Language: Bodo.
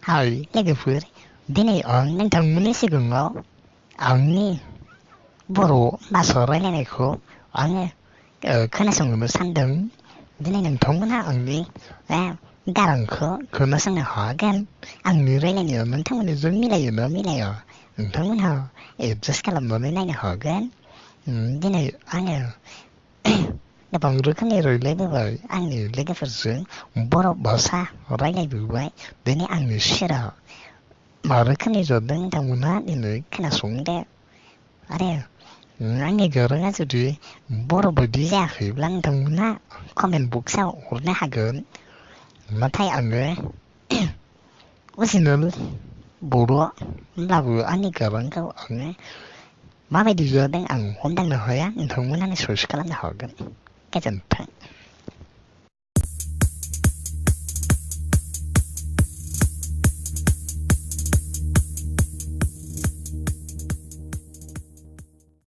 Hoi, लोगोफोर दिनै नोंथांमोननि सिगाङाव आंनि बर' भाषा रायलायनायखौ आङो खोनासंहोनो सानदों। दिनै नोंथांमोनहा आंनि गारांखौ खोनासंनो हागोन। आंनि रायलायनाया नोंथांमोननिजों मिलायोना मिलाया नोंथांमोनहा एडजास्ट खालामनानै नायनो हागोन। दिनै आङो गोबां रोखोमनि रायलायबोबाय आंनि लोगोफोरजों बर' भाषा रायलायबोबाय। दिनै आंनि सेराव मा रोखोमनि जादों नोंथांमोनहा दिनै खोनासंदो। आरो आंनि गाराङा जुदि बर' बायदि जायाखैब्ला नोंथांमोनहा कमेन्ट बक्सआव हरनो हागोन। नाथाय आङो अरिजिनेल बर' होमब्लाबो आंनि गारांखौ आङो माबायदि जादों आं हमदांनो हाया। नोंथांमोनहानो सइस खालामनो हागोन। गोजोन्थों।